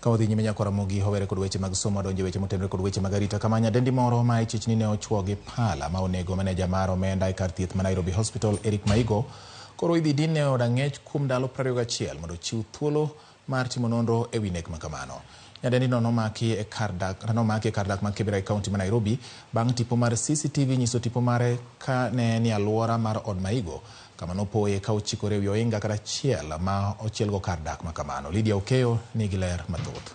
Ka wadhi nyime nyakwa Ramogi owere kod weche mag somo adonjo e weche motenore kod weche mag arita kama nyadendi moro ma ichich ni ne ochwo gi pala ma onego maneja mar omenda e kar thieth ma Nairobi Hospital Eric Maigo koro idhi dine e od ang'ech kuom ndalo 21 mondo ochiw thuolo mar timo nonro e wi nek ma kamano. Nyadendino nomaki e kar dak nomaki e kar dak ma Kibera e kaunti ma Nairobi bang' tipo mar CCTV nyiso tipo mare ka ne ni alwora mar od Maigo kama nopoye ka ochikore ewi ohinga kata chiel ma ochielgo kar dak ma kamano. Lydia Okeyo nigi ler mathoth.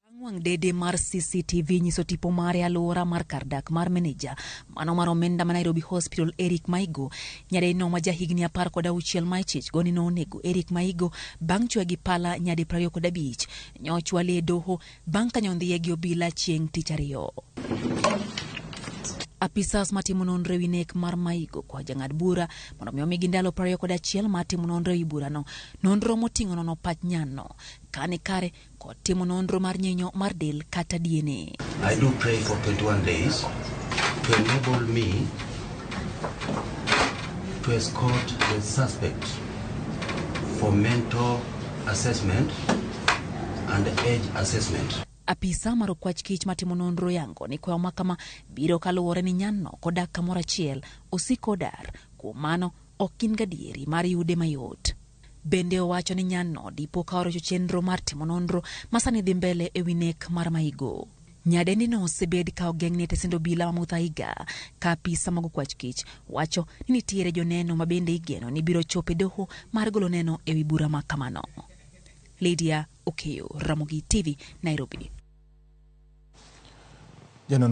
Bang' wang' dede mar CCTV nyiso tipo mare e alwora mar kar dak mar meneja mano mar omenda ma Nairobi Hospital Eric Maigo, nyadendino ma jahigni 16 ma ichich go ni nonego Eric Maigo bang' chwoye gi pala nyadi 25 nyochwale e doho bang' ka nyondhiye gi obila chieng' tich ariyo. Apisas matimo nonro ewi nek mar Maigo kwa jang'ad bura mondo mi omigi ndalo 21 mar timo nonro ewi burano. Nonro moting'o nono pach nyanno ka ni kare kod timo nonro mar nyinyo mar del kata DNA. I do pray for 21 days to enable me to escort the suspect for mental assessment and age assessment. Apisa mar okwach kich matimo nonro yango ni kwayo makama biro kaluwore ni nyanno kodak kamoro achiel osiko odar, kuom mano ok gin gadieri mar yude mayot. Bende owacho ni nyanno dipo ka orocho chenro mar timo nonro masani dhi mbele e wi nek mar Maigo. Nyadendino osebed ka ogeng'ne e tesend obila ma Muthaiga ka apisa mag okwach kich wacho ni nitiere joneno ma bende igeno ni biro chopo e doho mar golo neno e wi bura ma kamano. Lydia Okeyo, Ramogi TV, Nairobi. Janon